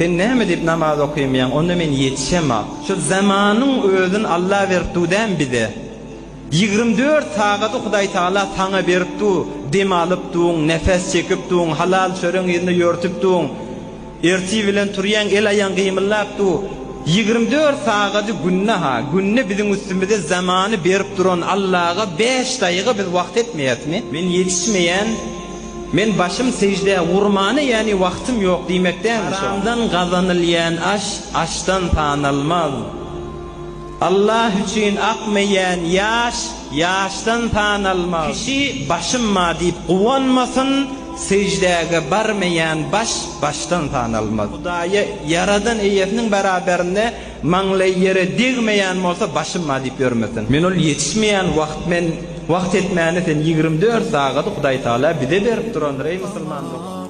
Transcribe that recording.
Sen näme diýip namaz okamaýaň, onda men ýetişemak. Şu zamanyň özün Alla berip dur dämi bize? 24 sagady Hudaý Tagala saňa berip dur, dem alyp duň, nefes çekip duň, halal çöreň yzynda ýörtüp duň. Ertir bilen turýaň, el-aýaň gymyldap dur. 24 sagady günde-ha, günde biziň üstümize zamany berip duran Allaga bäş daýyga biz wagt etmeýäsmi? Men ýetişmeýän, men başym seždä urmana ýäni wagtym ýok diýmek dälmi şo? Haramdan gazanylýan aş, aşdan sanalmaz. Allah üçin akmaýan ýaş, ýaşdan sanalmaz. Kişi başym bar diýip guwanmasyn, seždäge barmaýan baş, başdan sanalmaz. Hudaýa Ýaradan eýesiniň beraberinde maňlaýy ýere degmeýän bolsa başym bar diýip ýörmesin. Men ol ýetişmeýän wagt men wagt etmäne sen 24 sagady Hudaý Tagala bize berip durandyr eý musulman dogan.